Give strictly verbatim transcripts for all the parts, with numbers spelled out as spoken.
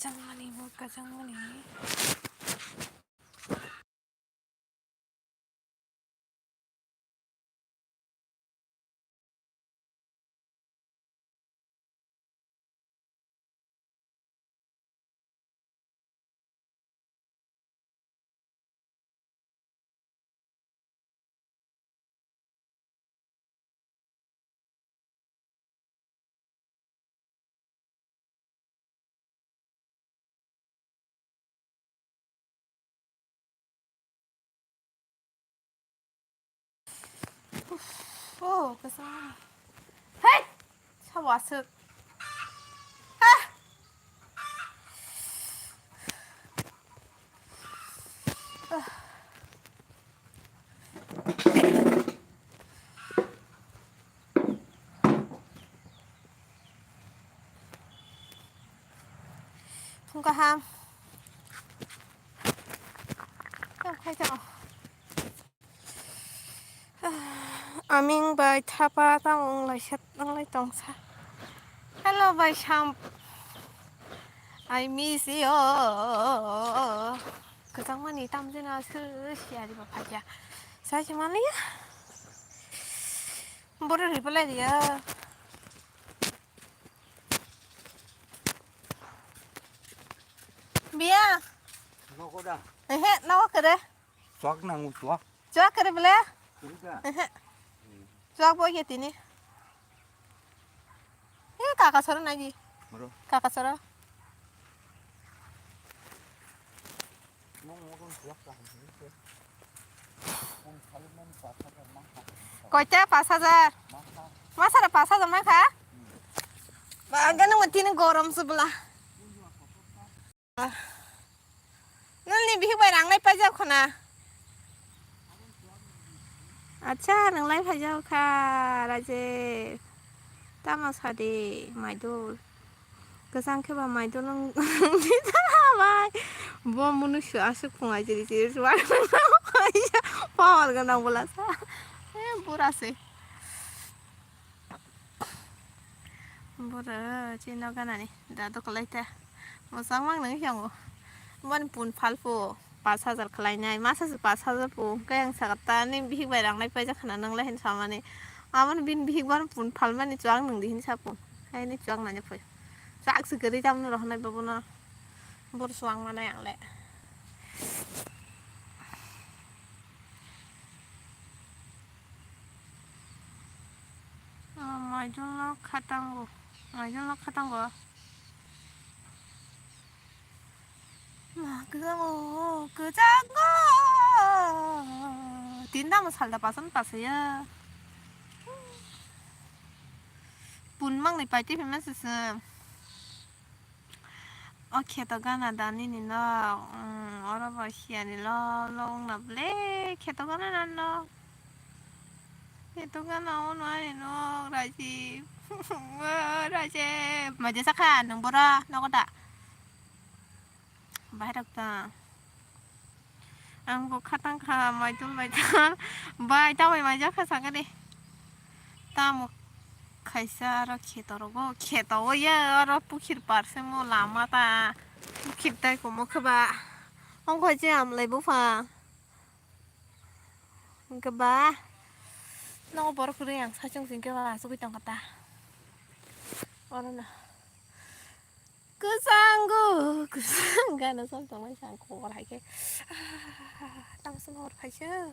Kwchangmani bo kwchangmani. Uff, oh, kasar. Hey! Sawa aswk. Ah! Ah. Phung kaham. Tamo khai tamo. Aming bai thapa tamo wnglai sat wnglai tongsa. Hello bai Sam. I miss you. Kwchangmani tamjena sir siari ba phaiya. Sai se maliya. Boro reply riya. Biya. Nogo da. Ehe, nogo kere. Chuak nango, chuak. Chuak kere bele. Kere da. Ehe. Chuak bo ye tini. Eh, kaka soro nai di. Maro. Kaka soro. Koita? Pas hajar. Masara pas hajar mankha? Ba, ang gana tini gorom se bela. Nini bihik bai rang lai paijak khuna. Acha, nang lai paijak kha, Raje. Tamo sadi, maidul. Kwchang khe ba maidul wng, bai. Bo mwnwi su aswk phung ai jiri jiri suar. Power gwnang bwlasa. Eh, bura se. Bura chino ganani. Da dokolai ta. Mwchang mang nang yango. Bani pun phalpo. Pas hajar khlainai, masa se pas hajar po, hwnkhe ang sakha ta, "Nini bihik bai rang lai paijak khna nang lai," hin samani. Amoni bini bihik bai pun phalmani chuak nung di hin sapo. Haini chuak nani phai. Chuak se kwrwi tamni rohornai bobono. Bor chuak manai ang le. Ah, maidol no khatango. Maidol no khatango. Ma, kwchang o, kwchang o. Tin damo salda pasan pasaya. Pun mang ni paiti phi masa se. O kheto gana da nini nok. Hmm, oro bo siyani lo, lo wngna ble kheto gana na nok. Kheto gana ono ani nok, Rajiv. O, Rajiv. Maja sakha nung boro nogo da? Bahai rok ta. Ang bo khatang kha, maidol bai ta. Bai, ta bai maija kha sakani. Tamo khaisa aro kheto rogo, kheto o ya aro pukhir par se mo lama ta. Pukhir tai komo khe ba. Ong kho je am lai bupha. Hwnkhe ba. Nogo borok kwrwi ang saichung sing khe ba asugui tong kha ta. Oro no. Kwchango, kwchang gana chol tongmani sa ang kobor hai khe. Ah, tamo se hor phaisa.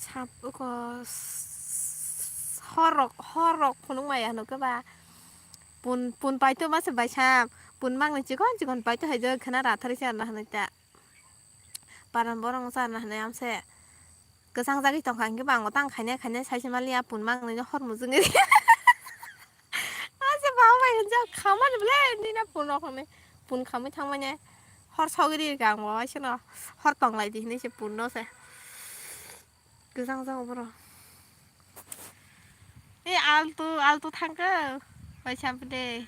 Sap uko s-, hor rok, hor rok phunuk maya hwnwi khe ba. Pun, pun paito ma se bai sam. Pun mangni chikon chikon paito hai je khna rathari se arna hwnwi ta. Paran borok wngsa na hinui amse kwchang jagwi tongkha, hinkhe bo ang tang khainai khainai saise maliya pun mangnai no hor mujungwi. Ase baba bai hinjak khamani ble nini pun rok hinui pun khamwi thangmani hor sogwi rikha ang bo waisano hor tonglai di hinui se pun no se kwchang jago borok. E altu altu thangkhe waisa bwdwi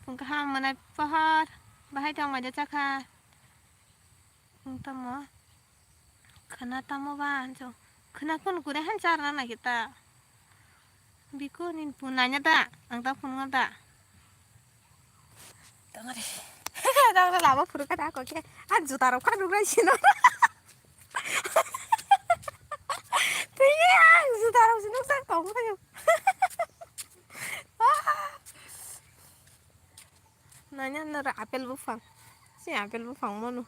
pun kaham mwnai pohor bahai tongmani chakha. Ang tamo khwna tamo ba hinjo. Khwna kun kure han charna nai ta. Biko nin pun nanya da, ang ta pun da. Tongri. Tongri lama phuru ka dako khe. Ang juta rok kha rukrai sino. Twi ang juta rok sino sak tong khayo. Nanya nara apple buphang. Si apple buphang mano.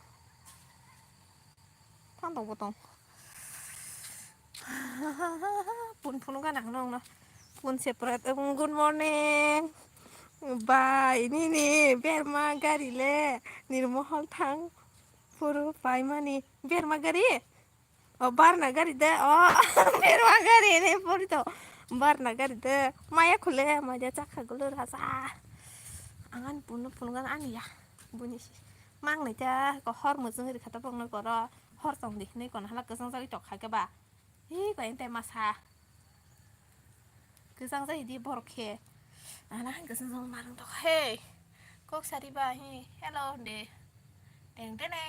Thang tong botong. Pun phunu ka nang nong no. Pun separate. Good morning. Bai nini berma gari le nirmohol thang phuru paimani berma gari. O barna gari de o berma gari ne pori to barna gari de maya khule maya chakha gulo raja. Angan punu punu gan aniya buni si mang nai ta ko hor mujung ri khata bong no koro hor tong di ne kon hala kesang jari tok kha ke ba. Hi ko ente masa. Kwchang jai di borok khe. Ana kwchang jang marung tok he. Kok sari ba hi. Hello de. Teng tene.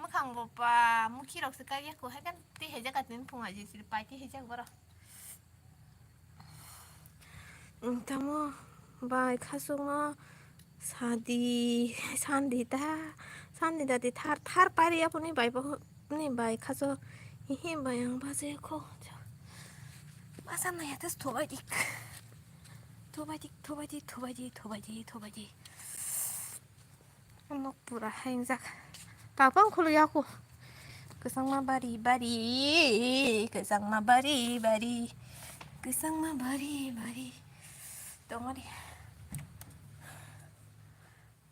Mukhang bo pa mukhi rok se kaiya ko hai kan ti heja ka tin phung aji sir pai ti heja boro. Tamo bai khasukno sadi sandi ta sandi dadi thar thar pari apuni bai bo ni bai khaso hihi bai ang baje kho. Masa naya tes thobai dik thobai dik thobai dik thobai dik thobai dik thobai dik. Nok pura haingjak. Tapang khulu yaku. Kwchangma bari bari, kwchangma bari bari, kwchangma bari bari. Tongori.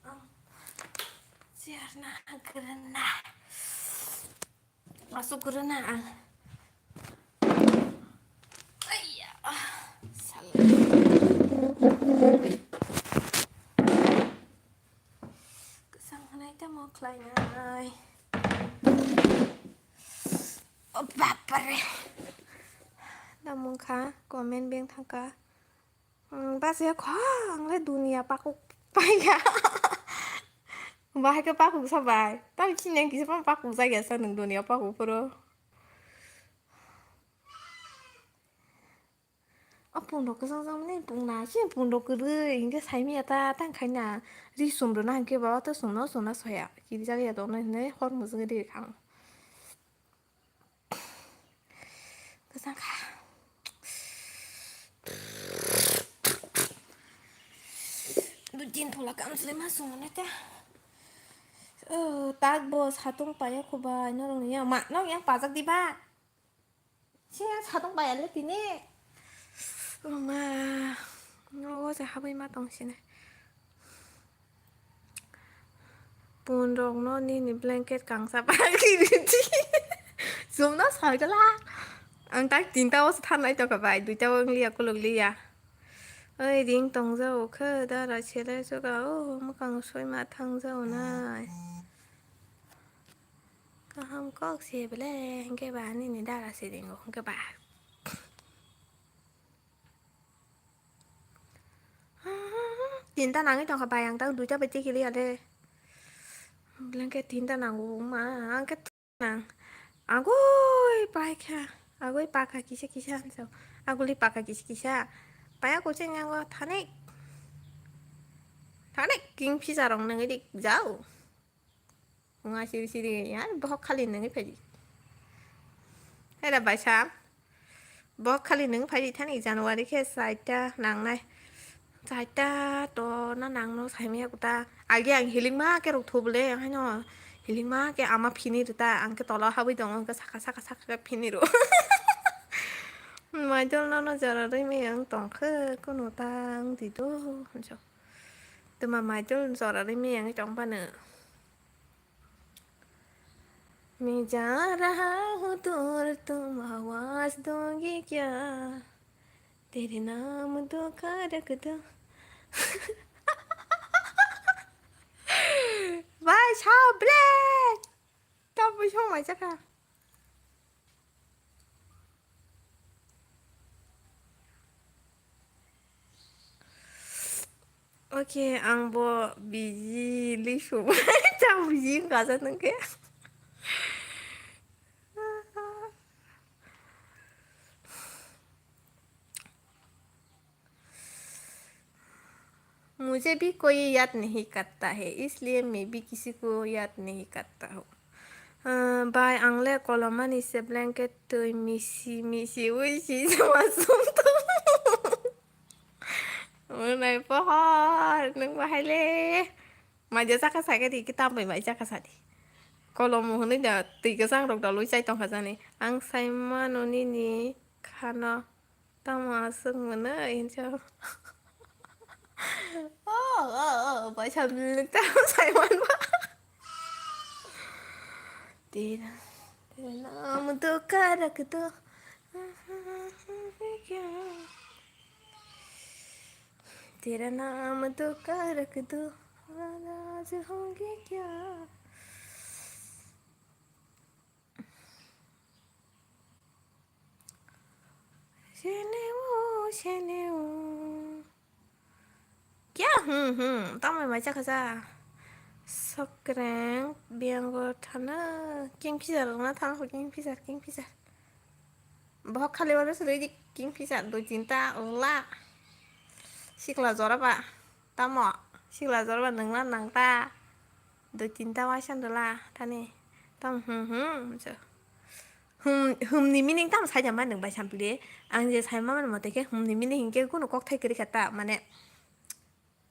Ang chair na grena. Masuk grena ang. Aiya. Salah. Kwchang hwnwi tamo khlainai. O bapare. Tamo wngkha comment beng thangkha. Hmm, bachaya kho ang le dunia pakuk paikha. Bahai khe pakuk sabai. Tamo chini ang kisa pakuk jagya sa nwng dunia pakuk phuru. O pungno kwchang chang mani pungna se pungno kwrwi hinkhe saimaya ta tang khaina ri sumrwna hinkhe ba o to sumno sumna soya kiri jagya tongna hinwi hor mujungwi ri kha ang. Kwchang kha. Dui tin thola kam swlai ma sumane ta. O tak bo satung paya khubai norok ni yang ma nok yang pajak diba. Sini satung bayar le tini. Oma, nogo se habwi ma tong sini. Pun rok no nini blanket kangsa pagi riti. Sum no soi gala. Ang tak tinta o than nai to ka bai, duita o liya kuluk liya. Oi ring tong jao khe dara sele suka o mukang soi ma thang jao nai. Kaham kok se bele, hingke ba nini dara se ringo, hingke ba. Tinta nangwi tongkha bai, ang tak duita bai tikili ya de. Blanket tinta nango, ma, ang khe nang. Agoi paikha, agoi pakha kisa kisa hanso. Aguli pakha kisa kisa. Paya kuching yango thanik. Thanik king pisa rong nangwi dik jao. Wngya siri siri ya bohok khali nangwi phaidi. Hera baisa bohok khali nangwi phaidi thani January khe chaita nangnai. Chaita to na nangno saimaya kuta. Agi ang hilingma khe rok thubule haino hilingma khe ama phini rita ang khe tola habwi tongo hwnkhe saka saka saka khe phini ro. Maidol nono jora rwi meyang tongkhe kuno ta wng di do hinjo. Tuma maidol jora rwi meyang tong phano. मैं जा रहा हूँ दूर, तुम आवाज दोगे क्या? तेरे नाम धोखा रख दो। Bai sao ble. Tamo song mai jaka. Oke, ang bo biji lisu. Chang biji wngkha sa nang khe. मुझे भी कोई याद नहीं करता है, इसलिए मैं भी किसी को याद नहीं करता हूँ। अ, भाई, ang le kolomani se blanket twi misi misi ui si se masum tong. Unai pohor, nung bahai le. Maja saka saka di, kita bai mai saka sadi. Kolom hwnwi da twi kwchang rok da lui chai tong kha jani. Ang sai mano nini khano. Tamo aswk mwnwi hinsa. Oh, oh, oh, baisa tamo sai manba. Tera, tera naam to karak do. Tera naam to karak do. Naraz honge kya? Sheneo, sheneo. Kya? Hmm, hmm. Tamo mai chakha sa. Sokreng, biango thana. Kingfisher rokna thana ko, kingfisher, kingfisher. Bohok khali wano suri di kingfisher dui tinta ula. Sikla jora ba. Tamo. Sikla jora ba nungna nangta. Dui tinta waisa dula thani. Tam hmm hmm so. Hmm, hmm ni meaning tam saida ma nung bai sampli. Ang je sai ma mano mote khe hmm ni meaning hinkhe kuno kok thai kwrwi kha ta, mane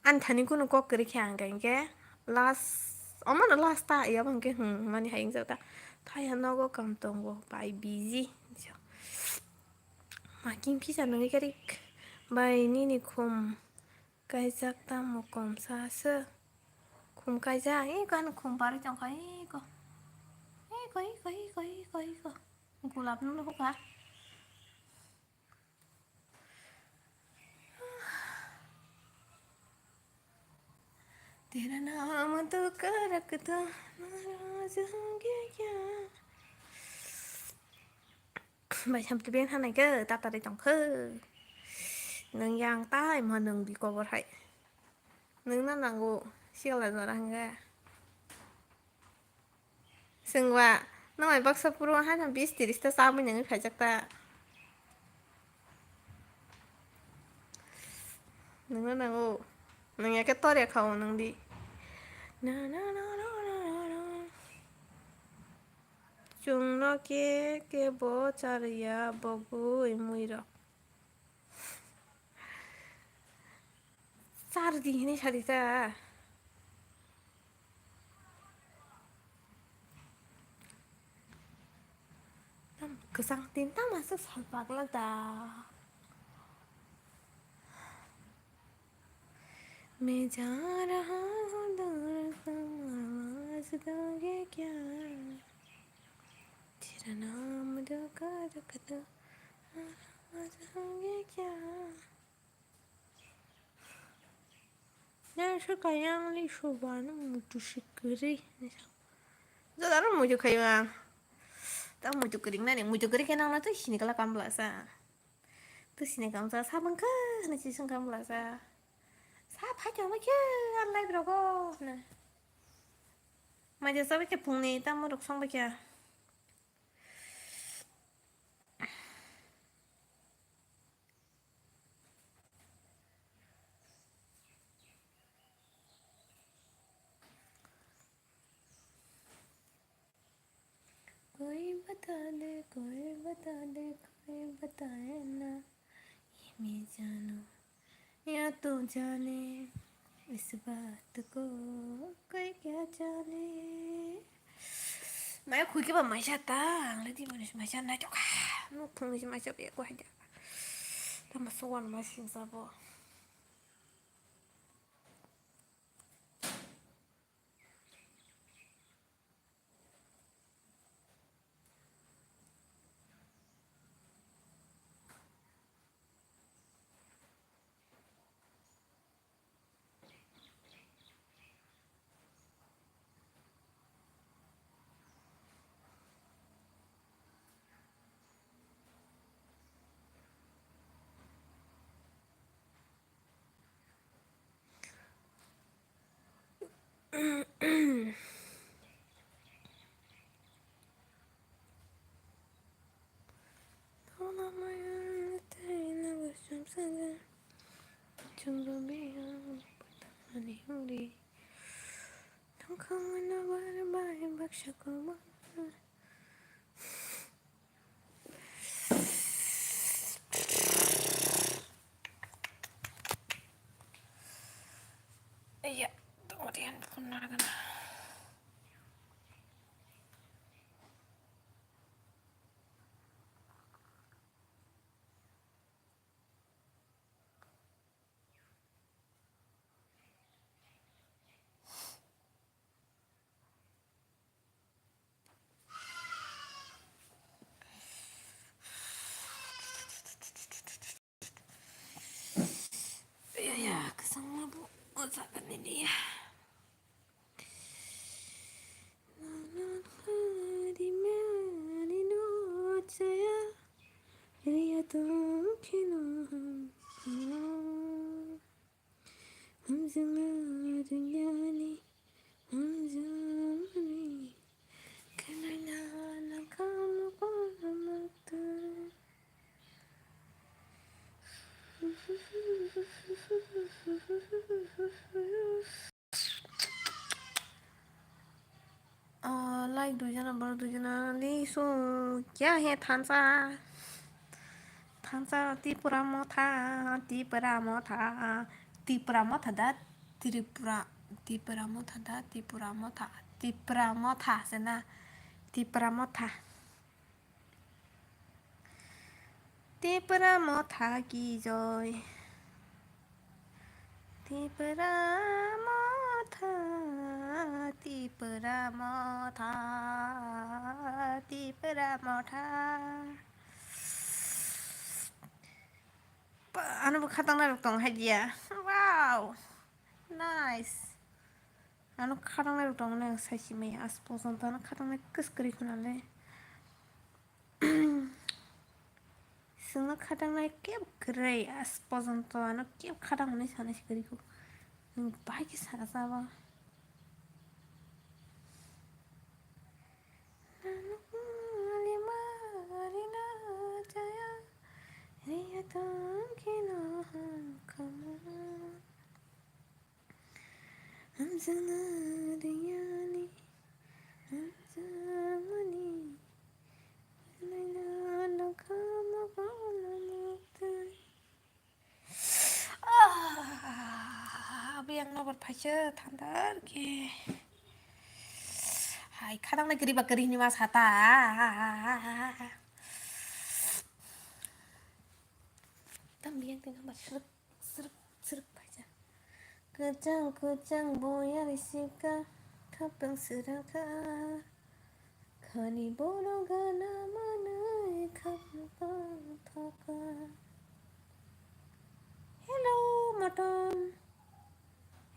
ani thani kuno kok kwrwi kha ang khe last, omo no last ta ya bang khe hmm mani hai wngsa ta. Thai ha nogo kam tongo bai busy. So. Ma kingfisher nungwi karik bai nini khum. Kaijak tamo komsa se. Khum kaijak, iko ani khum barwi tongkha, iko. Iko, iko, iko, iko, iko. Gulab no nuhukha. Tera naam to karak do, naraz honge kya? Bai sampli ben hanai khe tatari tong khe. Nung yang tai ma nung bi kobor hai. Nung na nango sikla jora hingga. Sengwa, nung ai baksa puro hai na bis tiris ta sabui nang khaijak ta. Nung na nango. Nung ya ke tor ya khao nung di. Na na na na na na na. Chwngno khe kebo charwya bogwi muirok. Chardi hinwi sadi ta. Tam kwchang tin tam aswk sal pagla da. मैं जा रहा हूँ दूर, तुम आवाज दोगे क्या? तेरा नाम धोखा रख दो, नाराज होंगे क्या? Nang se kaya ang le soba no mutu se kwrwi. Jodaro mutu khayo ang. Ta mutu kwrwi nani, mutu kwrwi khe nang no twi sini kala kam bla sa. Twi sini kam sa, sa bang khe ni si sung kam bla sa. Sa phai tong ba khe ang lai brogo na. Mai de sa ba khe phung ni ta mo rok song ba khe. कोई बता दे, कोई बता दे, कोई बताए ना, ये मैं जानू या तू जाने, इस बात को कोई क्या जाने। Maya khui khe ba maisa ta, ang le di manis maisa nai to kha. Nuk thung ni maisa be ko haja. Tama suwan ma sing sabo. Tongri. Tongkhong no bar bai baksa kobo. Iya, tongri an phone nagana. Ya, ya, kasang mabuk. Oh, sakit ini ya. Ah, like dui jana, borok dui jana ni su kya he thansa? Thansa Tipra Motha, Tipra Motha, Tipra Motha da, Tripura, Tipra Motha da, Tipra Motha, Tipra Motha se na, Tipra Motha. Tipra Motha ki joy. Tipra Motha, Tipra Motha, Tipra Motha. Ba, ano bo khatang narok tong hai dia. Wow. Nice. Ano khatang narok tong ne sai si mai as poson to ano khatang nai kus kri khuna le. Sungno khatang nai kep krai as poson to ano kep khatang nai sana si kri khu. Nung bai ki sana sa ba. Nanuk mali mari na jaya, riya tong kino hang kama. Hamjana riyani, hamjamani, laila lokha mogono mutai. Ah, abi ang nobar phaisa thandar ke. Hai, khadang na giri ba giri ni ma sata. Tam biang tengah ba sruk, sruk, sruk phaisa. Kwchang, kwchang boyar sika, khapang sraka. Khani bono gana manwi khapang thoka. Hello, Motom.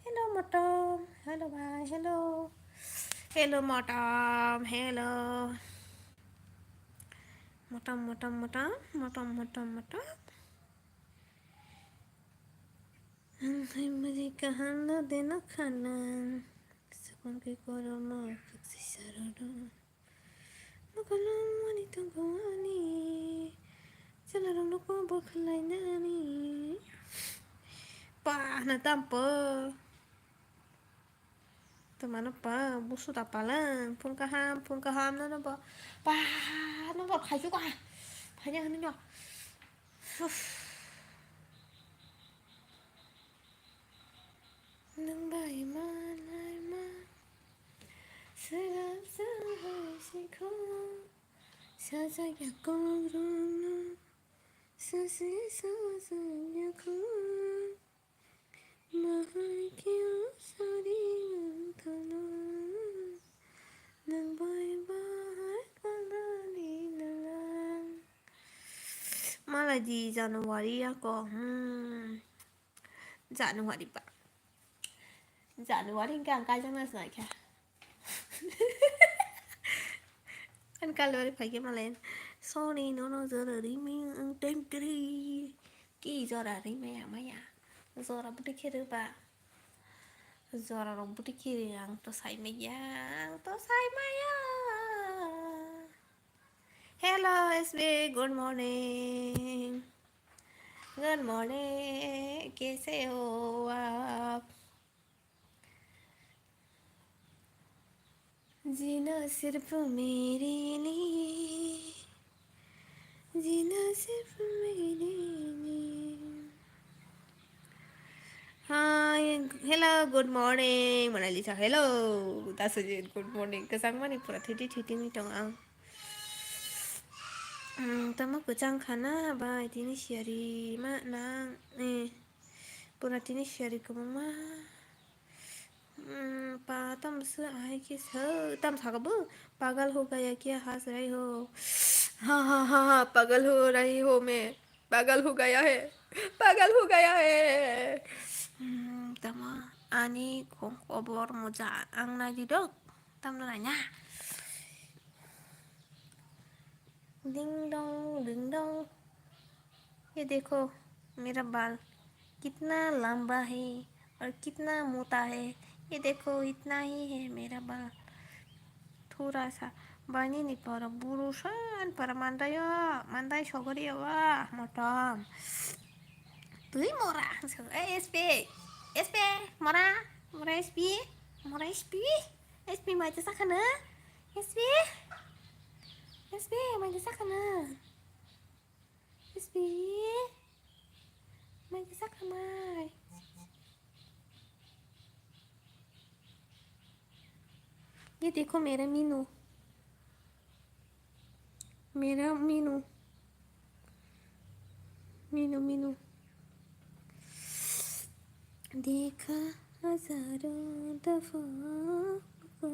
Hello, Motom. Hello, bhai. Hello. Hello, Motom. Hello. Motom, Motom, Motom. Motom, Motom, Motom. Ang hai mari kaham no deno khana. Sakon ke koromo kaksi saroro. Mokolong mani tongko ani. Chwlarok nokmo bo khwlainani. Pa na tampo. Twmano pa busu ta palang. Phone kaham, phone kaham no no bo. Pa no bo khaisuk ah. Phanya hwnwi no. Uff. Nwng bai manai ma, swrang swrang bai sikho, sajak ya kok rwngno, sasi sajak ya kho, bahai khe o sari wng thangno, nwng bai bahai khalani nwng ang. Malai di January ako, hmm. January ba. January hwnkhe ang kaijakna se naikha. Ani kalbari phaikhe malai. Sorry, nono jora rimi ang tengkri. Ki jora rimaya maya. Jora bwtwi khe rwba. Jora rok bwtwi khe rw ang to sai maya. Ang to sai maya. Hello, S B, good morning. Good morning, kaise ho aap? जीना सिर्फ मेरे लिए, जीना सिर्फ मेरे लिए। Hi, hello, good morning, Monalisa, hello, Dasajit, good morning. Kwchangmani pura thiti thiti ni tong ang. Hmm, tamo kwchang khana bai tini siyari ma nang, eh, pura tini siyari kwbangma. Hmm, pa tamo se ahai khe se tam saka bo, pagal ho gaya kya has rahi ho. Ha, ha, ha, ha, pagal ho rahi ho main. Pagal ho gaya hai, pagal ho gaya hai. Hmm, tamo ani khobor moja ang nai di dok, tamno nai na. Ding dong, ding dong. ये देखो मेरा बाल कितना लंबा है और कितना मोटा है। ये देखो इतना ही है मेरा बाल। Thura sa bani ni para burusan para mandai yo, mandai sogori yo wa motom. Tui mora, eh, S P, S P, mora, mora S P, mora S P, S P mai te sakana, S P, S P mai te sakana, S P mai te sakamai. ये देखो मेरा मीनू, मेरा मीनू, मीनू, मीनू। देखा हजारों दफा आपको।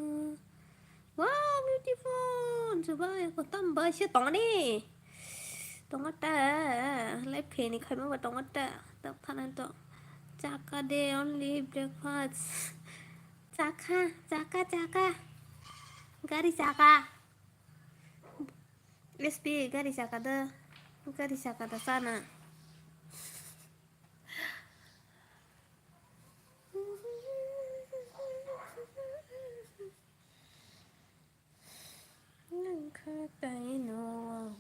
Wow, beautiful. Coba ya, kota mbak sih tong ni. Tong ta, live khe ni khai ma ba tong ta. Tak thanan to. Chaka de only breakfast. Chakha, chakha, chakha. Gari chakha. S P, gari chakha da. Gari chakha da sana. Nangkha taino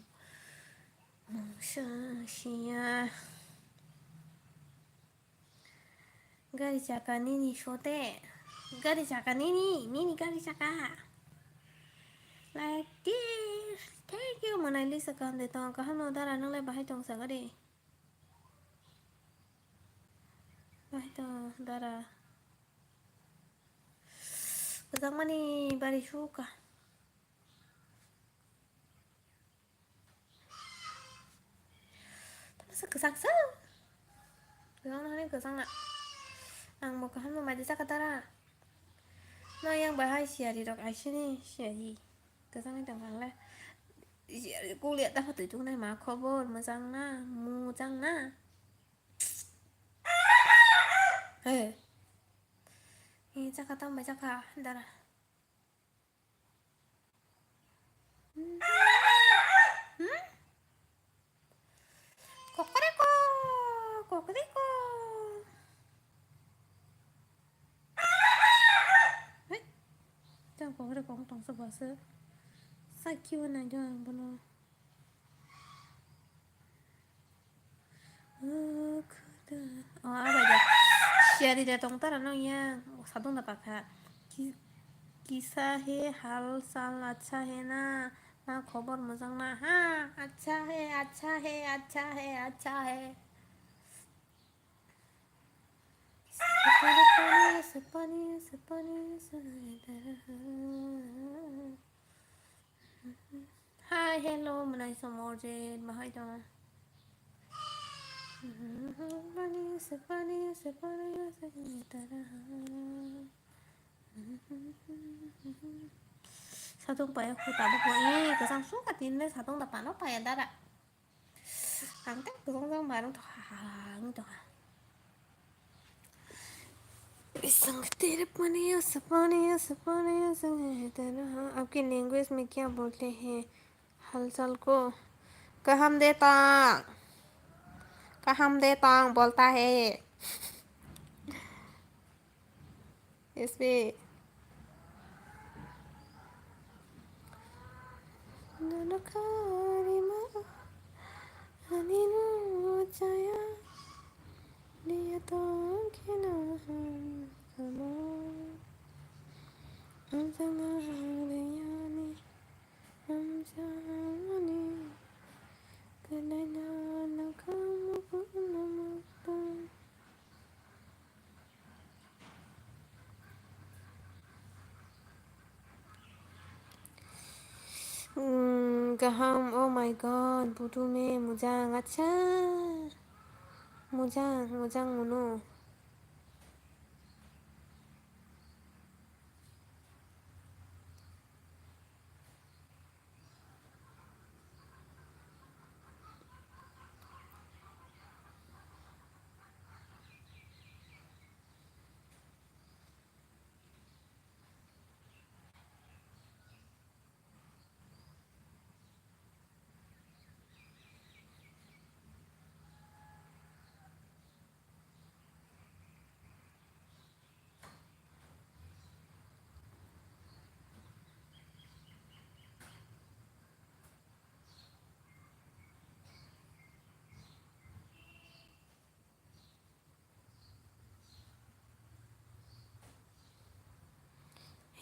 mungsa siya. Gari chakha nini sote. Gari chakha nini, nini gari chakha. Like this. Thank you, Monalisa kaham de tong. Kaham no dara nang le bahai tong sa gari. Bahai tong dara. Kwchangmani bari suka. Tamasa kwchang sa. Kwchang na hani kwchang na. Ang bo kaham no mai de chakha dara. No yang bahai siyari rok aisini siyari. Kwchang ni tong ang le. Siyari kulia ta hotoi tung nai ma khobor mojang na, mojang na. He. He chakha tang bai chakha dara. Hmm? Kokoreko, kokoreko. Hei, tang kokoreko wng tongsa bwswk. Sakhe o nai do ang bono. O khuda. O, abai de. Siyari de tong tara nong yang. Sadung da pakha. Ki-, kisa he hal sal acha he na. Na khobor mojang na. Ha, acha he, acha he, acha he, acha he. Sapani, sapani, sapani, sapani. Hi, hello, mwnai somorje, bahai tong. Pani, se pani, se pani, se pani, tara. Satung paya khu tabuk bo, eh, kwchang sung ka tin le satung da pano paya dara. Ang tei kwchang jang barung tongkha, ha, ha, ha, wng tongkha. Isang tere pani, asa pani, asa pani, asa pani, tara. आपकी language में क्या बोलते हैं? हालचाल को। Kaham de tang. Kaham de tang, bolta hai. S B. Nono karima ani no chaya dia tong khena samo. Hamjakna rwiyani, hamjakmani, kwlaina nokha mukuno mukto. Hmm, kaham, oh my God, budume mujang, acha. Mujang, mujang munu.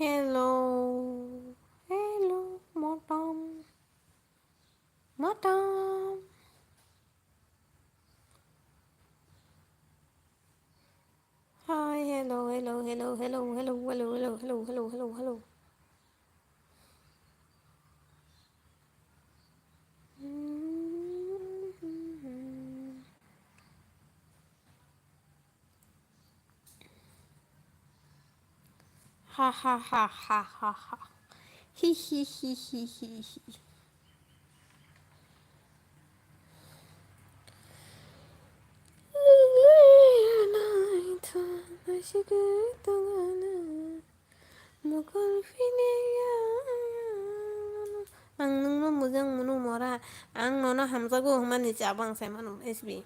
Hello, hello, motom, motom. Hi, hello, hello, hello, hello, hello, hello, hello, hello, hello, hello, hello. Ha ha ha ha ha ha. Hi hi hi hi hi hi. Mokol philia. Ang nwngno mujang munu mora. Ang nono hamjago hwnmani chabang sai mano S B.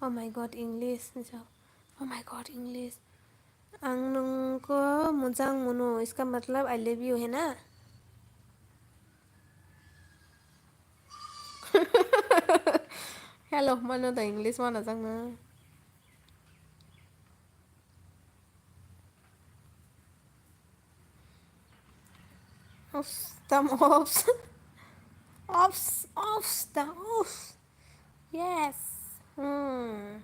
Oh my God, English. Oh my God, English. Ang nwngko mujang munu. Iska matlab I love you hai na? Hello, mano da English mana jang na. Ops, tam ops. Ops, ops, tam ops. Yes. Hmm.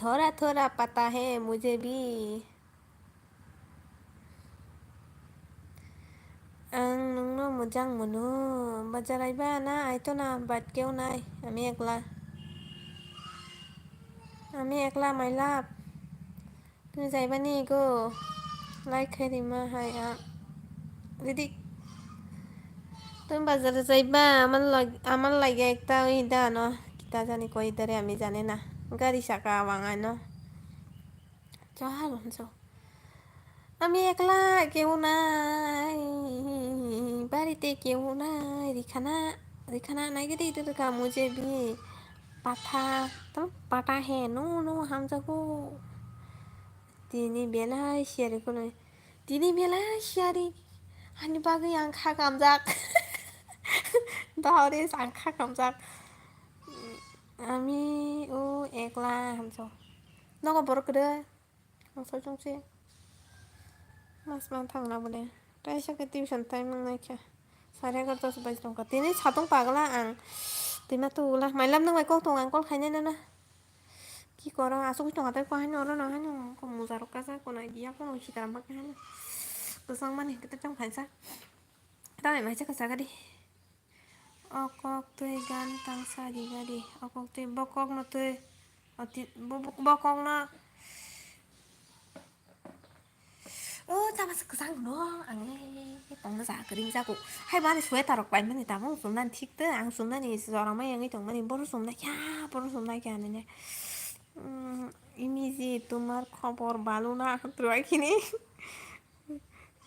Thora thora pata hai mujhe bhi. Ang nwngno mujang munu. Bajarai ba na aito na bat keu nai. Ami ekla. Ami ekla, my love. Tumi jaibani go. Like khai rima hai a. Didi. Tumi bazar jaiba, amar lag-, amar lage ekta oi da no. Kita jani koi dare ami jane na. Gari saka wang ano. Chal, so. Ami ekla keu nai, barite keu nai, rikhana, rikhana nai gidi itu ka mujhe bhi patha, tam pata hai, no, no, hamjago. Tini belai siyari kunui, tini belai siyari, ani bagwi ang kha kamjak. Dahore ang kha kamjak. Ami o ekla hamjak. Nogo borok kwrwi. Ang soi tong se. Mas man thang na bole. Tai sa ke tuition time nang nai kha. Sare egarota se bai tong kha. Tini satung pagla ang. Tima tu ula. Mailam nang bai kok tong ang kol khainai na na. Ki koro asuk tong atai ko haino oro na haino ko mujarok kasa ko na dia ko sitaram bak haino. Kusang mani kita tong khaisa. Tamai mai sa kasa gadi. O kok twi gan tangsa ri gari. O kok twi bo kok no twi. O ti-, bo, bo, bo kok no. O tama se kwchang no. Ang e tongna ja kring jago. Hai bani sweater rok pai mani tamo sumnani thik te. Ang sumnani jora mai yang tong mani bono sumna kya, bono sumna kya nene. Mm, imiji tumar khobor balo na twai khini.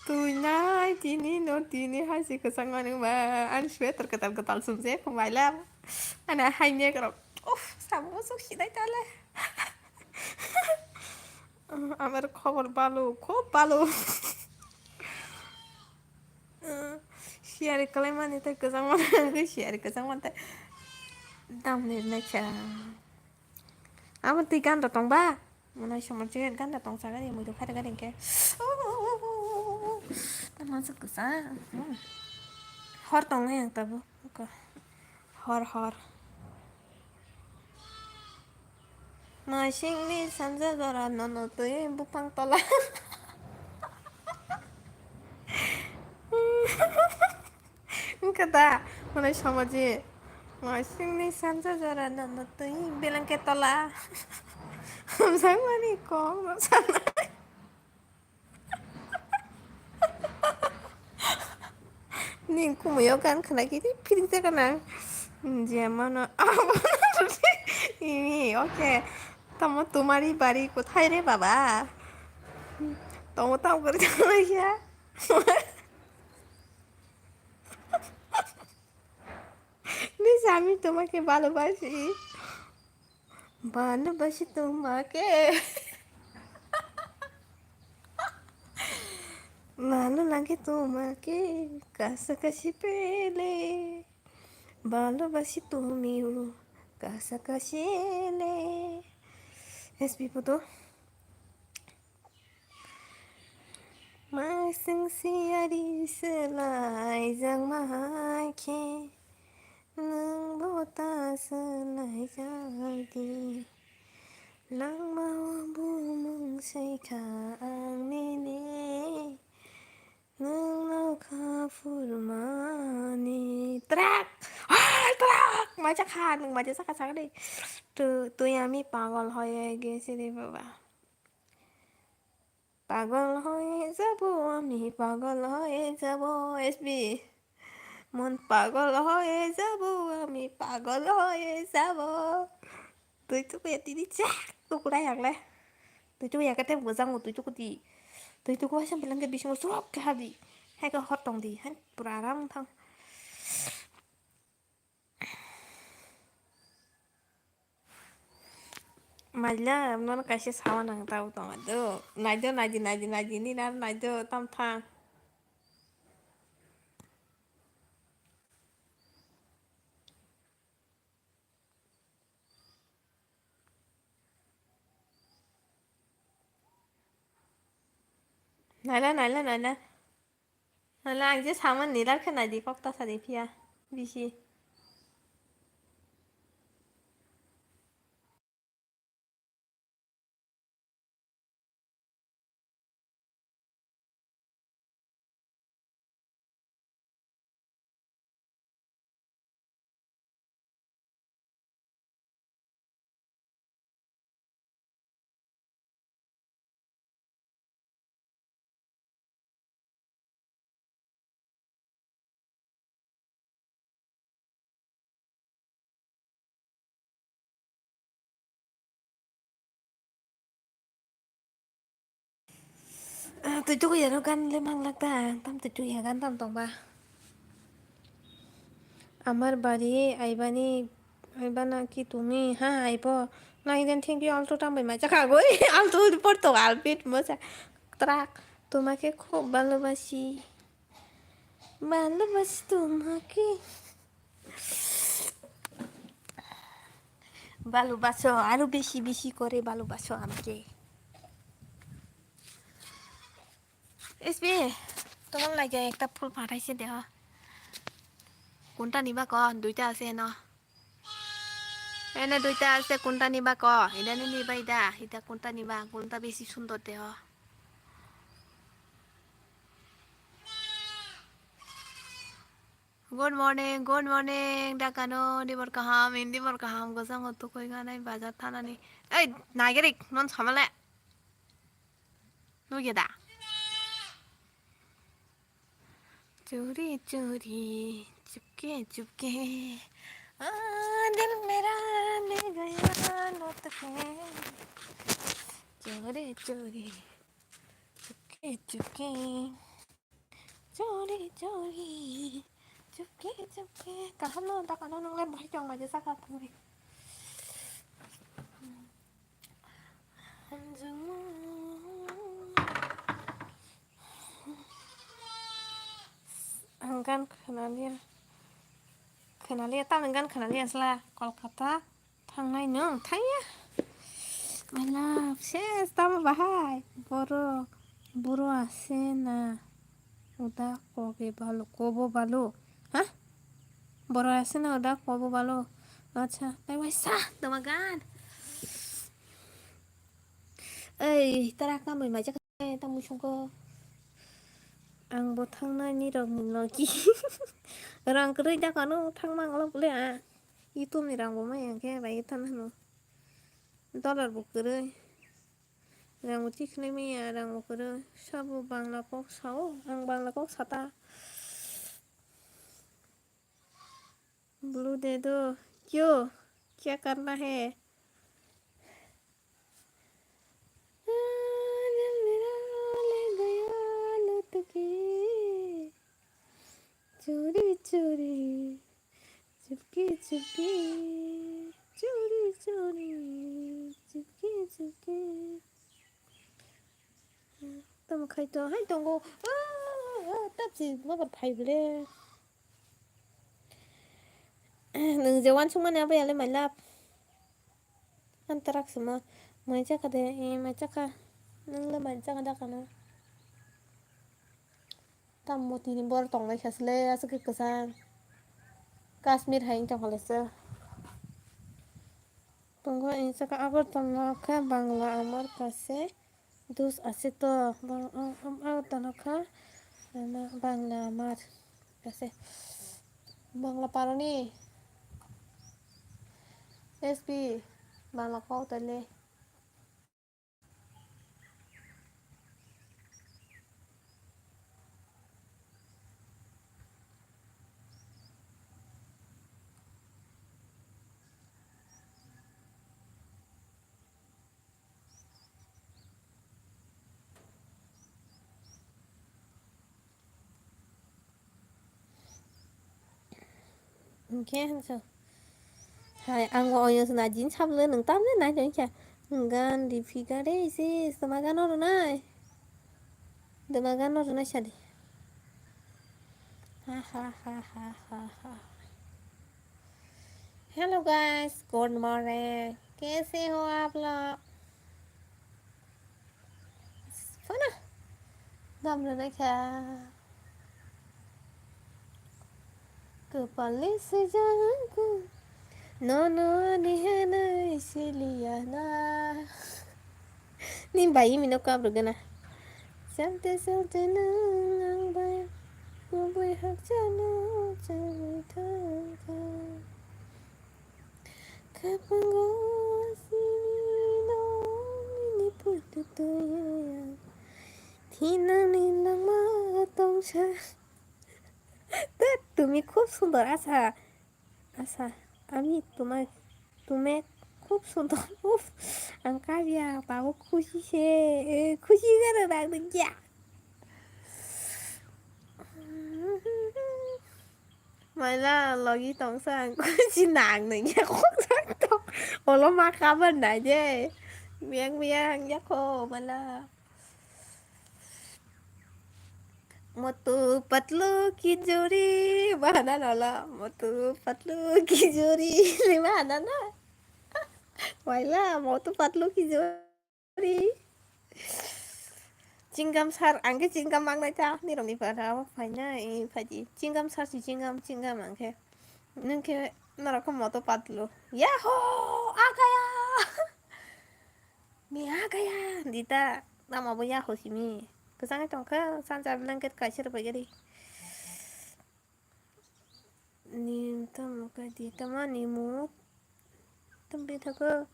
Twi nai tini no tini hai se kwchang mani ba ani sweater kwtal kwtal sumjak maila ani hai nek rok uff sabo suk sinai tale amar khobor balo khub balo siyari kwlai mani tei kwchang mani siyari kwchang mani tei dam ni naikha. Amo twi ganda tong ba? Mwnai somor je ganda tong sa gari, mui rok khairok gari hwnkhe. Oh, Tamo se kwchang. Hmm. Hor tongo yang tabuk. Hor, hor. Masingni sanja jora nono twi buphang tola. Wngkha da, hwnwi somoji. Masingni sanja jora nono twi belengke tola. Hamjakmani kok no sanai. Ning kumuyo gan khna kiri phiring jaga nang. Je mano abo imi, okay. Tamo tumari bari kothai re baba? Tamo tam kori tamo ya. Ni sami tumake balo basi. Balo basi tumake. Balo lage tumake, kasa kasi pele. Balo basi tumiu, kasa kasi ele. S P photo. Masing siyari selai jang mahai khe. Nwng bo ta swlaijakdi. Langmao bumung saikha ang nini. Nwng nokha phurmani. Trak! Ah, trak! Maisa kha, nwng maisa sakha sakha de. Tu, tui ami pagol hoye gesi re baba. পাগল হয়ে যাব আমি, পাগল হয়ে যাব, S B. মন পাগল হয়ে যাব আমি, পাগল হয়ে যাব। Twi tuku ya tini chak tuku na yang le. Twi tuku ya kete bujang twi tuku di. Twi tuku asam bilang ke bising surok ke hadi. Hai ke hot tong di, han pura ram thang. Maila, nono kaisa sawa nang tabo tongma do. Naido, naidi, naidi, naidi, nini aro naido, tam thang. Naila, naila, naila. Hala, ang je saman nilak khe naidi, kok ta sadi phiya, bisi. Ah, twi tuku yaro gan le manglak ta, tam twi tuku ya gan tam tongba. আমার বাড়ি আইবানি, আইবা নাকি তুমি? হ্যাঁ, আইবো। না, এদিন thank you, alto tang bai macha kha goi. Alto porto albit mosa. Trak, তোমাকে খুব ভালোবাসি। ভালোবাসি তোমাকে। ভালোবাসো, আরো বেশি বেশি করে ভালোবাসো আমাকে। S B, তোমার লাগে একটা ফুল পাঠাইছে দেহ। কোনটা নিবা ক? দুইটা আছে ন? এনে দুইটা আছে, কোনটা নিবা ক? এটা নি নিবা এটা? এটা কোনটা নিবা? কোনটা বেশি সুন্দর দেহ? Good morning, good morning, dakano, dibor kaham, in dibor kaham, gosang otu koi ganai bazar thanani. Ei, nagerik, non samale. Nugeda. चोरी चोरी चुपके चुपके आ, दिल मेरा ले गया लौट के। चोरी चोरी चुपके चुपके चोरी चोरी चुपके Chupke. Kaham no, dakano nung le bahai tong baje saka thangri. Ang gan khwnaliya, khwnaliya, tamni gan khwnaliya sla Kolkata thangnai nwng thangya. My love, ses tamo bahai borok, buro ase na. Uda kobe balu, kobo balu. Ha? Borok aswkno uda kobo balu. Acha, tai waisa, tama gan. Ei, tara kamui maijak tamo songko. Ang bo thangnai nirok ni logi. Rang kwrwi da kano thangma ngolok bole a. YouTube ni rang bo maya khe bai thangnai no. Dollar bo kwrwi. Rang bo tikhinai maya, rang bo kwrwi. Sabo Bangla kok sao. Ang Bangla kok sata. Blue de do. Kyo? Kya karna hai? Chori chori, chupke chupke, chori chori, chupke chupke. Tamo khai to, hai tongo. Ah, ah, tapsi, babar phai bole. Nwng je uansukmani abo yale my love. Antarak sima. Mai chakha de, eh, mai chakha. Nwng le mai chakha da kano. Tam motini bor tonglai khasle, aswk khe kwchang. Kashmir hai wngtong khalai se. Tongo, eh, chakha Agartala khe Bangla amar kase. Dus ase to, bang, ang, ang, ang tano kha, ama, Bangla amar, ase, Bangla paroni, S P, Bangla kok tale. Hwnkhe hwnsa. Hai, ang bo oyo sna jin sablo nwng tamni nai tong kha. Gan di phika de isi, toma gano rwnai. Toma gano rwnai sadi. Ha, ha, ha. Hello guys, good morning. Kaise ho aap log? Phano dam rwnai kha. Kwpalni swijak nono ani hanai siliya na. Ni bai mino kap rwgana. Salte salte nwng ang bai kubui hakchano chagwi thangkha. Khapango sini no nini puitu tuya. Thinangni langma tongsa. Tat, tumi khub sundor, asa. Asa, ami tumai, tume khub sundor. Uf, ang kabya, tabo khushi se, eh, khushi gana nang nungya. Maila logi tongsa ang kuchi nang nang ya kok sak tong. Olo ma kabar nai je. Miang miang ya ko maila. Motu patlu ki jori bahana nala. Motu patlu ki jori bahana na. Maila motu patlu ki jori. Chingam sar, ang khe chingam mangnai ta, nirokni para o phaina, e phaidi. Chingam sar si chingam, chingam ang khe. Nwng khe norok khe moto patlu. Yaho! Agaya! Mi agaya! Dita, tamo bo yaho simi. Kwchangwi tongkha, sanja blanket kaisa rwbaigari. Ni tamo khe di tamo ni mo. Tamo bithaka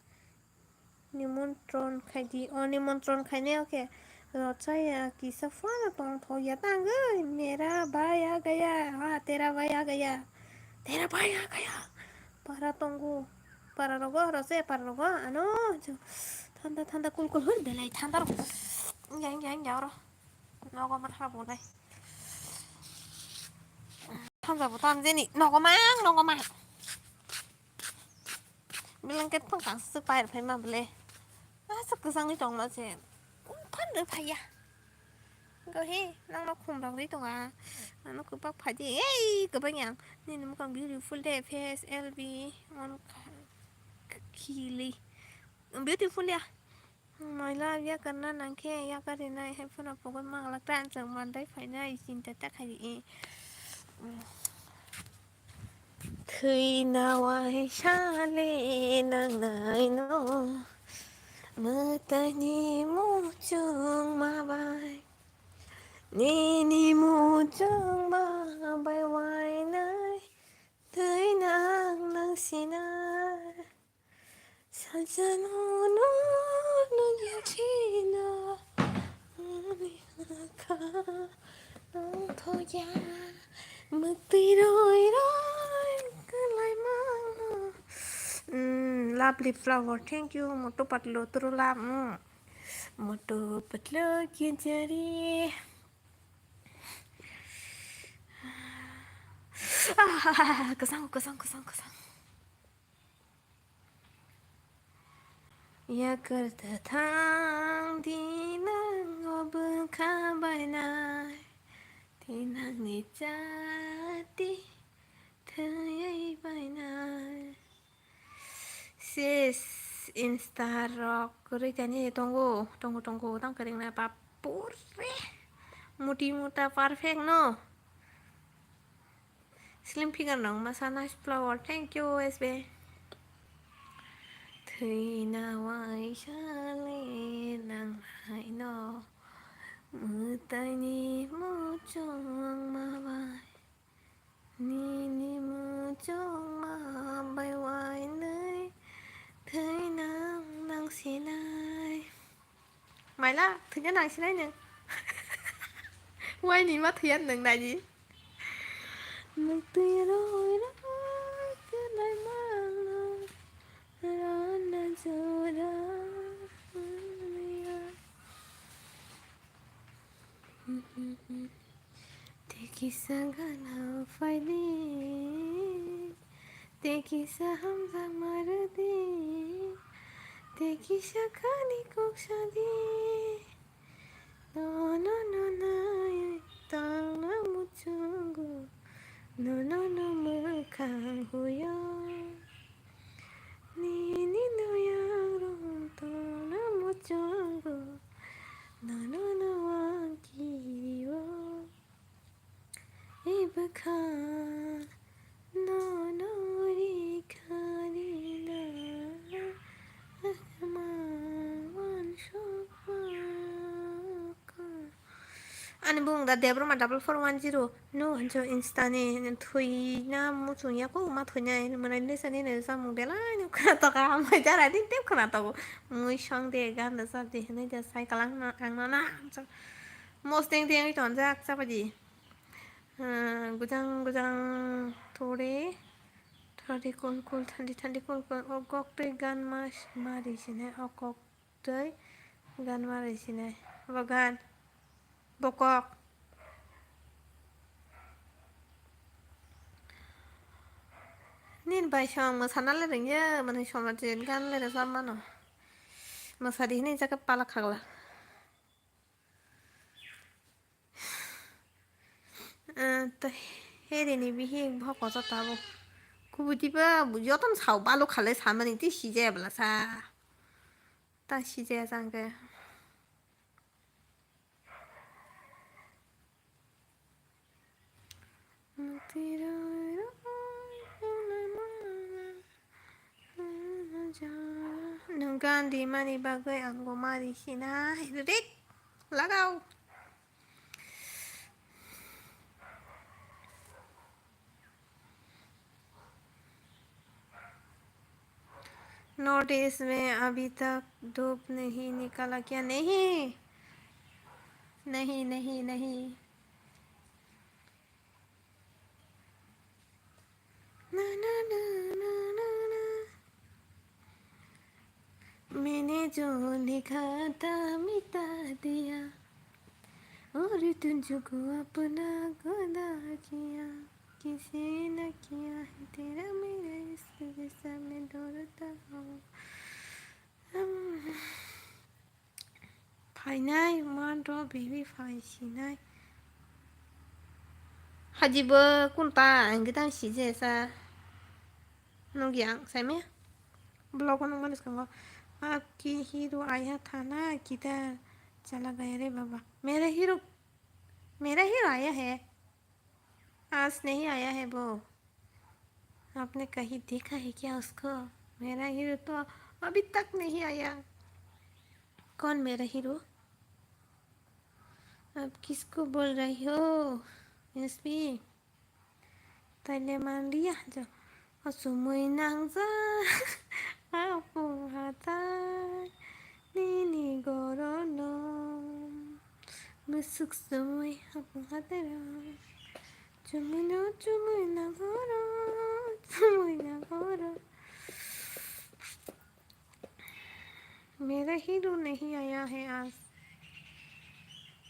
nimontron khai di. O nimontron khainai o khe rochaya kisa phano tongthok ya tangwi. Mera bhai aa gaya. Ha, tera bhai aa gaya. Tera bhai aa gaya. Para tongo. Para rogo rose para rogo ano. Thanda thanda kul kul hur belai thanda rok. Yang yang yang oro. Nogo man ha bonai. Thanda bo tam jeni nogo mang nogo mang. Blanket phang kang su pai phai ma bole. Asa kwchang ni tong ma se. Phan de phai ya. Go he nang no khum rok ri tong a. Ano kwbak phai di. Ei kwbak yang. Nini mukang beautiful de face L B. On khili. Beautiful ya. Maila yakarna nangkhe yakar rinai hai phano pogwi manglak ta, ang chwng mandai phainai chinta ta khai ri. Thwina waisa le nangnaino, mwtaini muchungma bai. Nini muchungma bai wainai thwina ang nangsinai. Sansano no nugya chino ani hakha nangthoya. Mwtwi roi roi kwlai mano. Mm, lovely flower, thank you. Moto patlo turu la, mm. Moto patlo kinjari. Ah, kwsang, kwsang, kwsang, kwsang. Yakar ta thang dinang o bwkha bainai, dinang ni chati thayai bainai. Sis, Insta rok kwrwi tani tongo, tongo, tongo, tang kwrwngna bapore. Muti muta perfect no. Slim figure nang masa nice flower. Thank you, S B. Thwina waisa le nang haino. Mwtaini muchungma bai. Nini muchungma bai wainai. Thwina nangsinai. Maila, thwina nangsinai nwng. Waini ma thwiya nwng naidi. Muktwi roi roi kwlai mano, rana jora maya. Tei kisa gana phaidi, tei kisa hamjakma rwdi, tei kisa khani kok sadi. Nono no nai tangna muchungo, nono no mwkhang huyo. Nini noyang rong tongna muchungo, nono no ang kirio. Eba kha no no ri kha ri na, ma wan shok ma ka. Ani bung da Debroma double four one zero. No, hancho Insta ni thwina muchung ya ko ma thwina ni mwnai ni sani ni samung belai no khna to ka, mai jara din tep khna to. Mui song de gan da sa de ne ja sai kalang na ang na na. Mosteng teng tonjak chapadi. Ah, gujang gujang thore, thore kul kul, thandi thandi kul kul. O gok tei gan ma mari sinai, o kok tei gan mari sinai. Bo gan, bokok. Nin bai song mwsana le ringya, mani somajin gan le rwchap mano. Mwsadi hinui jaka pala khagla. Ah, ta herini bihik bo kotor tabuk. Kubui tiba jotono sao balu khalai samani tei sijaya bwlasa. Ta sijaya changkhe. Nwng gan rimani bagwi ang bo mari sinai. Rit lagao. North East में अभी तक धूप नहीं निकला क्या? नहीं, नहीं, नहीं, नहीं। ना, ना, ना। मैंने जो लिखा था मिटा दिया, और तुझको अपना खुदा किया। किसी ने किया है तेरा मेरा इश्क जैसा मैं डरता हूँ। Phainai, man rw baby phai sinai. Haji bo kun ta ang gitang sije sa. Nugya ang saimaya. Vlog o nungmani swkango. आपकी हीरो आया था ना किधर चला गया रे बाबा? मेरा हीरो, मेरा हीरो आया है, आज नहीं आया है वो। आपने कहीं देखा है क्या उसको? मेरा हीरो तो अभी तक नहीं आया। कौन मेरा हीरो? आप किसको बोल रही हो? SP, taile manliya jo. Asumui nangjak, apung hatai, nini gorono. Musuk sumui apung hatai rok. Chumui no chumui nangoro, chumui nangoro. मेरा हीरो नहीं आया है आज।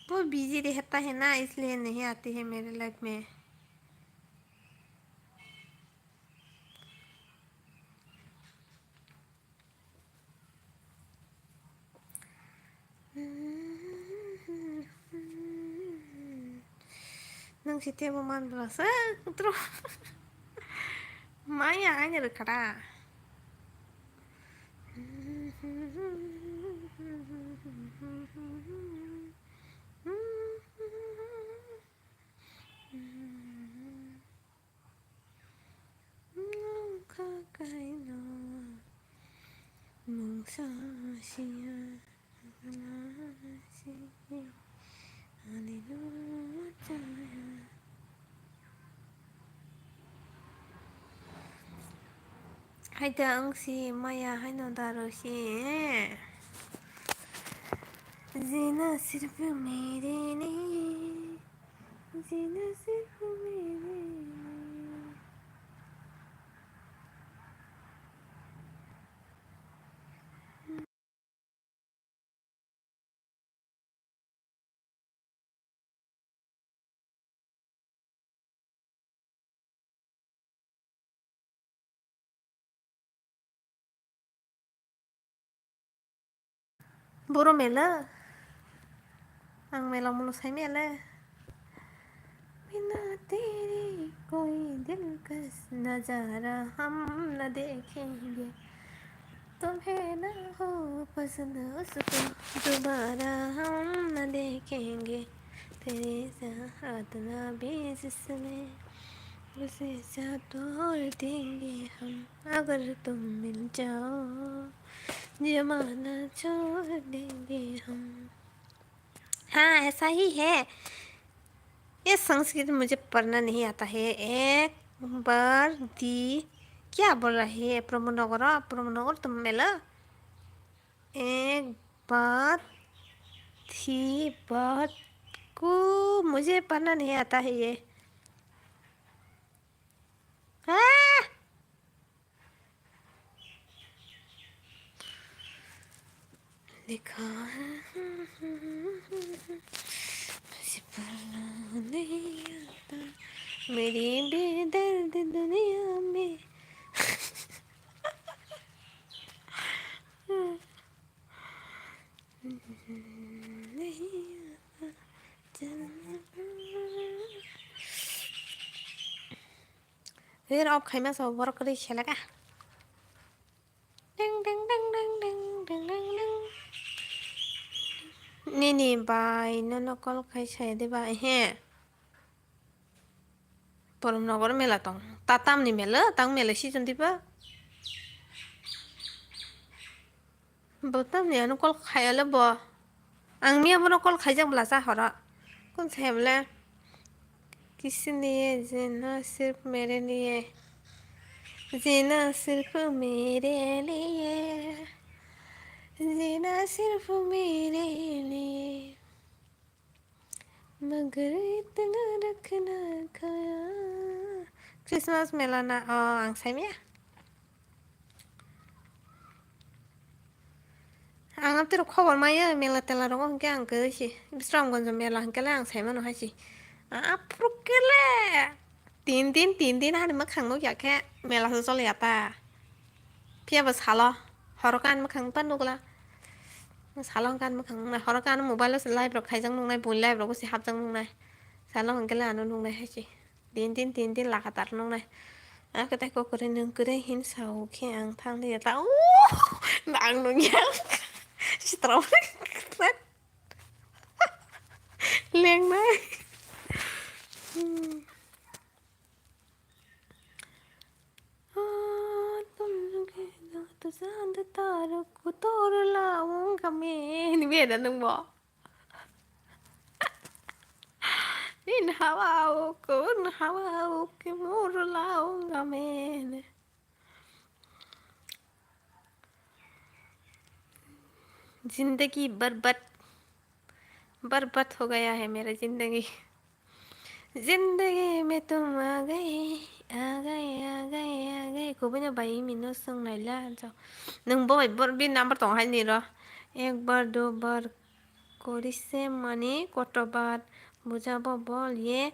वो बिजी रहता है ना, इसलिए नहीं आती है मेरे लाइफ में। Nung si tebo man bwlasa kutro. Maya ani rwkha da. Nokha kaino mungsa siya, mungsa siya, ani no chaya. Haida ang si maya haino daro si, eh. Jina sirf mere nahi. Jina sirf mere nahi. Boro mela? Ang mela mulo sai mele. बिना तेरे कोई दिलकश नजारा हम न देखेंगे। तुम्हें ना हो पसंद उसको दोबारा हम न देखेंगे। तेरे साथ ना भी जिसमें उसे साथ तोड़ देंगे हम। अगर तुम मिल जाओ, जमाना छोड़ देंगे हम। हाँ, ऐसा ही है। ये संस्कृत मुझे पढ़ना नहीं आता है। एक बार दी, क्या बोल रहा है ये? प्रमोद नगर, प्रमोद नगर तुम मेला। एक बार थी बात को मुझे पढ़ना नहीं आता है ये। हाँ। लिखा है, मुझे पढ़ना नहीं आता, मेरी बेदर्द दुनिया में। नहीं आता, चलना। Rir off khaima sa borok kwrwi seleka. Ding, ding, ding. Nini bai nono call khai saya de ba, ehe. Porom nogor mela tong. Tatam ni mela, tang mela si chon diba. Bo tamni ano call khayale bo. Ang miya bono call khaijak bwlasa horo. Kun se bole? किसी लिए जीना सिर्फ मेरे लिए, जीना सिर्फ मेरे लिए, जीना सिर्फ मेरे लिए। मगर इतना रखना खाया। Christmas mela na, oh, ang saimia. Ang amtwi rok khobor maya mela tela rogo hwnkhe ang kwrwi si. Bisramganj mela hwnkhe le ang saimano hai si. Aphuru kele. Tin din, tin din ani mwkhang nukya khe mela se choliya ta. Phiya bo salo, horo khe ani mwkhang ta nukla. Salo hwnkhe ani mwkhang nuknai, horo khe ani mobile o se live rok khaijak nuknai, buini live rogo se hapjak nuknai. Salo hwnkhe le ano nuknai hai se. Din din, din din lagatar nuknai. Ako tei kokore nwng kwrwi hin sao khe ang thang liya ta. Ang nung ya. Sitra. Lengnai. Hmm. Ah, tum ke na tu sand tarak ko tor launga main. Ni beda nung bo. In hawa o ko, in hawa o ke mor launga main. जिंदगी बर्बाद, बर्बाद हो गया है मेरा जिंदगी। जिंदगी में तुम आ गए, आ गए, आ गए, आ गए। Kubui no bai mino sung naila jo. Nung bo bai bor bi number tong hai ni ro. Ek bar, do bar, kori se mani koto bar. Bujabo bol ye.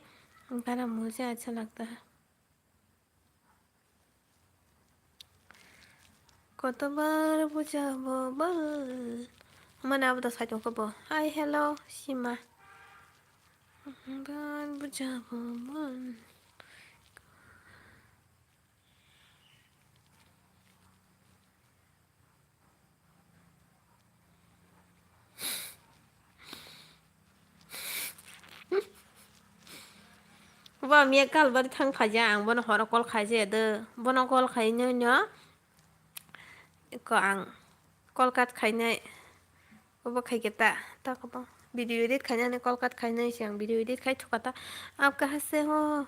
Gana mujhe acha lagta hai. Kotobar bujabo bol. Mane abo da sai tongkha bo. Hi, hello, Sima. Bar bujabo bol. Bo miya kalbari thang phaija, ang bono horo call khaija de, bono call khainai no ko ang call cut khainai. Obo khaikhe ta, ta kobo video edit khainani call cut khainai se ang video edit khai thuka ta. Aap kahan se ho?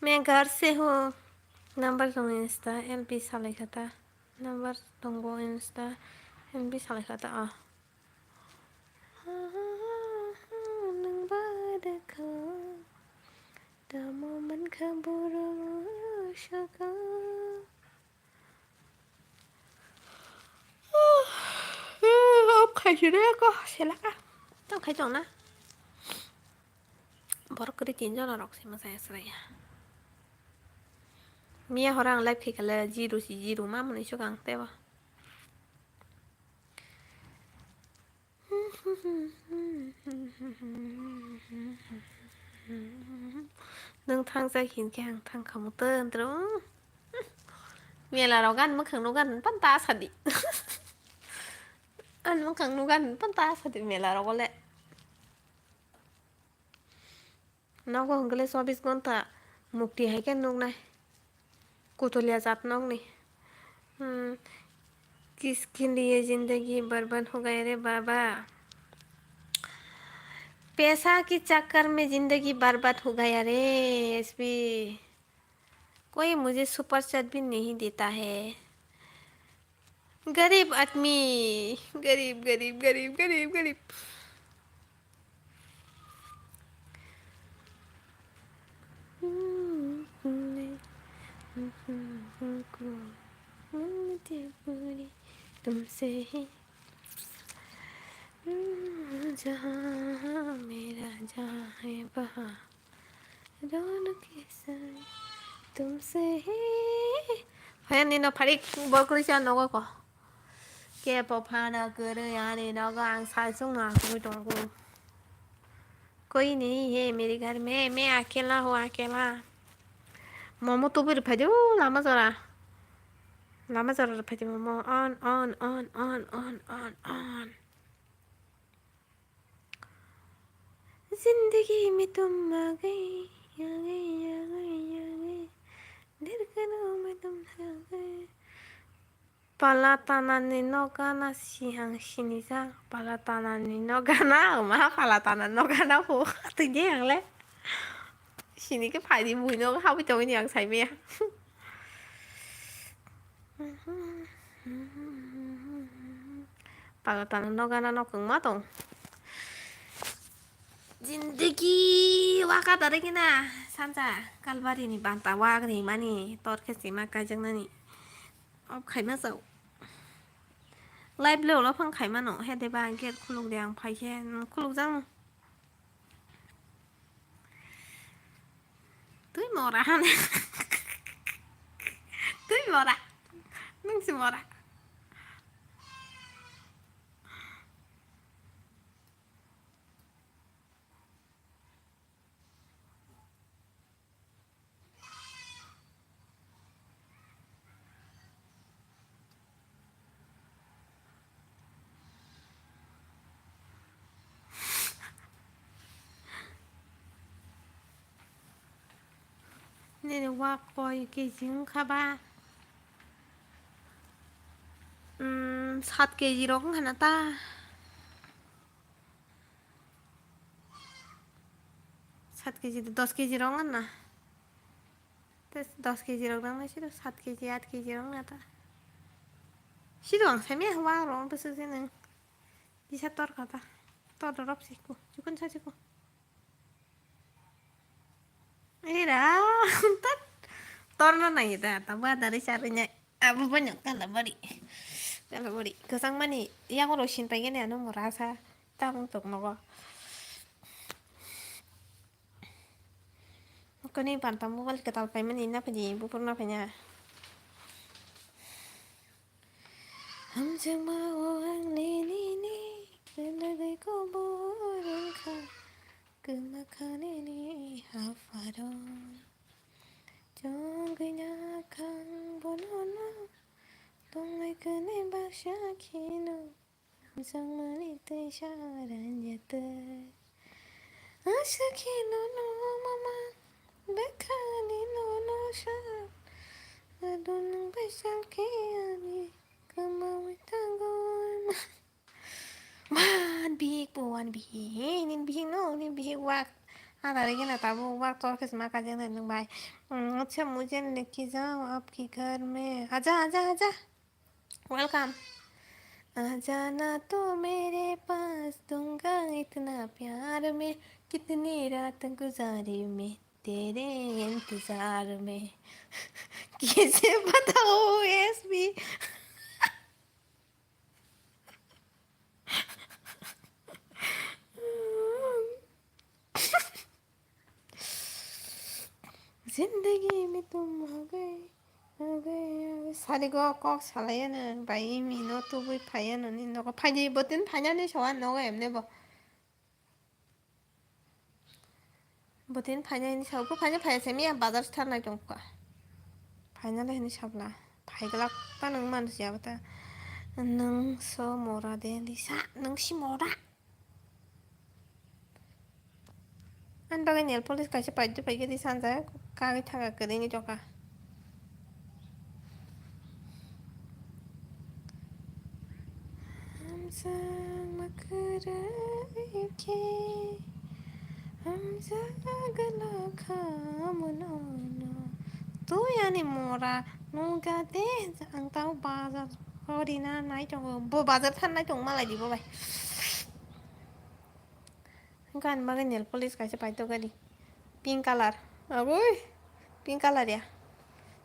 Main ghar se ho. Number tong Insta L P salai kha ta. Number tongo Insta L P salai kha ta. Ah. Nang ba da kha. Tamo man kha boro shaka. Off khaisire ko selaka. Tang khai tong na. Borok kwrwi tin jona rok se mwsai swraiya. Miya horo ang live khaikha le zero si zero ma mwnwi swkang tebo. Nwng thangjak hinkhe ang thangkha mutwng twrwng. Mela rok ani mwkhang nukha hwn phano ta sadi. Ani mwkhang nukha hwn phano ta sadi mela rogo le. Nogo hwnkhe le chobbish ghonta mukti hai khe nuknai. Kutulia jat nokni. Hmm. किसके लिए जिंदगी बर्बाद हो गया रे बाबा। पैसा के चक्कर में जिंदगी बर्बाद हो गया रे एसपी। कोई मुझे सुपर चैट भी नहीं देता है। गरीब आदमी, गरीब, गरीब, गरीब, गरीब, गरीब। तुमसे ही जहाँ मेरा जहाँ है वहाँ। Rono kisa tumse he. Phai ani no pharik bor kwrwi cha nogo ko. Kebo phano kwrwi ani nogo ang sal chwngno asugwi tongo. Koi nahi hai mere ghar mein, main akela hu, akela. Momo tubui rwphai di o lama jora. Lama jora rwphai di momo. On, on, on, on, on, on, on. जिंदगी में तुम आ गए, आ गए, आ गए, आ गए। धड़कनों में तुम समा गए। Pala tanani nokgana si ang sinijak. Pala tanani nokgana, ma pala tanani nokgana po. Twi de ang le. Sini khe phai di buino habwi tongwi ni ang sai maya. Pala tano nokgana nokong ma tong. Jindagi waka dare gina sanja kalbari ni banta wak ni mani tor khe sima kaijaknani. Off khaima chao. Live le ulo phang khaima no he de ba gate khuluk de ang phai khe khuluk jak no. Twi mora han. Twi mora. Nung si mora. Nini wak koi K G wngkha ba? Hmm, sat K G rok wngkha na ta? Sat K G, dos K G rok wngkha na? Tes dos K G rok nang nai siro, sat K G, aat K G rok wngkha ta? Siro ang sami wak rok wngkha se nwng. Kisa tor kha ta. Tor dorop si ku. Chukun sa si ku. Era, tat. Torna nai da, ta ba dari sari nya. Abu banyak kala bari. Kala bari. Kesang mani, yang ro sin pai gini anu merasa. Tang tok nogo. Kani panta mobile ketal pai mani na paji, bupur na panya. Hamjakma o ang nini ni, belagwi kobor wngkha, kwma kha nini hapharo. Chongwi nakhang bonono, tongnai kwnwi baksa kheno, hamjakmani twi saranjatwi. Aswk khe nono mama, bekhani nono sa, adon nwng bai salkhe ani kwmawi tango. Wan bihik bo, wan bihik, nini bihik no, nini bihik wak. Ada lagi na tabuk wak tor khe sma kajak nai nwng bai. Hmm, अच्छा मुझे लेके जाओ आपके घर में. आजा, आजा, आजा. Welcome. आ जाना तो मेरे पास, दूंगा इतना प्यार मैं, कितनी रात गुजारी मैं तेरे इंतजार में. कैसे बताओ SB. Zindagi mein tum aa gaye, aa gaye, aa gaye. Sari go kok salai ano, bai imi no tubui phai ano ni nogo. Phai di, botin phai nani sawa nogo emne bo. Botin phai nani sawa, bo phai nani phai se miya bazar thar nai tong kha. Phai nani hini sabla, phai glak ta nang man siya bata. Nang so mora de, Lisa, nang si mora. Ani bagwi nail polish kaisa paidwk paikhe di sanja kagwi thaka kwrwngwi tongkha. Hamjakma kwrwi khe hamjagwlakha munono. Twi ani mora nukha de ang tamo bazar o rina nai tongo. Bo bazar thangnai tong malai di bo bai. Hwnkhe ani bagwi nail polish kaisa paithok gari. Pink colour. Abui, pink colour ya.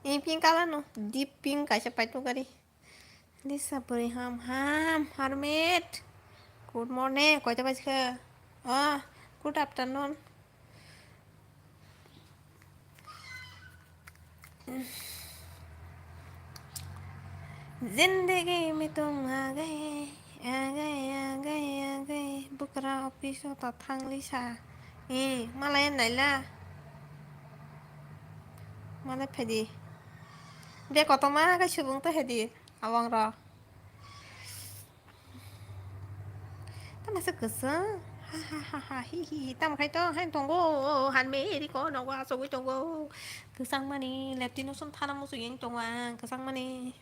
Ee, pink colour no, deep pink kaisa paithok gari. Lisa bwrwi ham ham, Harmit. Good morning. Koita baji kha? Oh, good afternoon. Zindagi mi tum aa gaye, aa gaye, aa gaye, aa gaye. Bwkra office o ta thang Lisa. Ee, malai naila. Malai phaidi. De kotorma khe subung ta phaidi. Awang rok. Tamo se kwchwng. Ha ha ha ha, hi hi hi. Tamo khai to, hai tongo. Hanme eri ko nogo asogwi tongo. Kwchang mani, leptino song thana muchung tongo ang. Kwchang mani.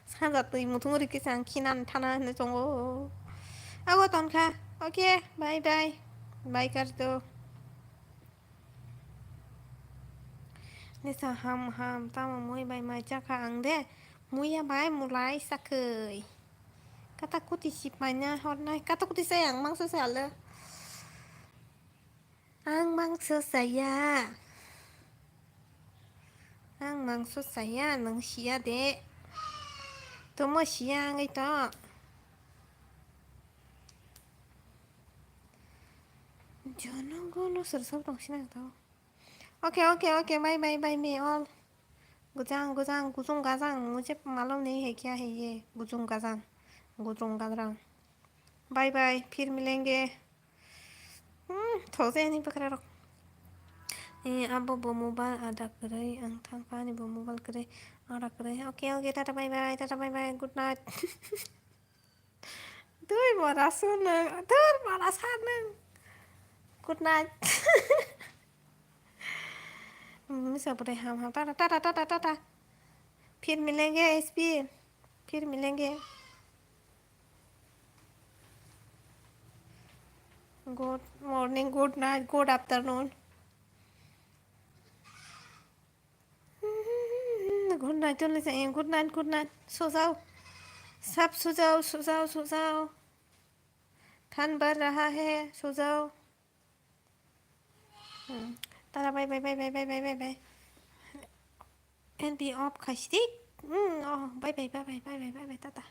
Sanja twi muthung ri kisa ang khinan thana hinwi tongo. Abo tonkha. Okay, bye bye. Bye kardo. Lisa ham ham, tamo mui bai mai chakha ang de. Muiya bai mulai sakhwi. Kata kuti si paina hornai. Kata kuti sai ang mangso sai ale. Ang mangso saya. Ang mangso saya, nang siya de. Tomo siya ang ito. Jono gono sir sab tong sina to. Okay, okay, okay. Bye, bye, bye, me all. Gujang, gujang, gujung gajang. Mujhe malum nahi hai kya hai ye? Gujung gajang. Gujung gajang. Bye, bye. Phir milenge. Hmm, those ani bakra rok. Eh, abo bo mobile ada kwrwi, ang thang pani bo mobile kwrwi, ada kwrwi. Okay, okay, tata, bye, bye, tata, bye, bye, good night. Dui mora sunung, dur mora sanung. Good night. Misa pore ham ham. Tata, tata, tata, tata. फिर मिलेंगे एसपी, फिर मिलेंगे। Good morning, good night, good afternoon. Good night, only saying good night, good night. सो जाओ, सब सो जाओ, सो जाओ, सो जाओ। ठंड बढ़ रहा है, सो जाओ। Hmm. Tara, bye, bye, bye, bye, bye, bye, bye. And be off, khaisik. Hmm, oh, bye, bye, bye, bye, bye, bye, bye, bye, tata.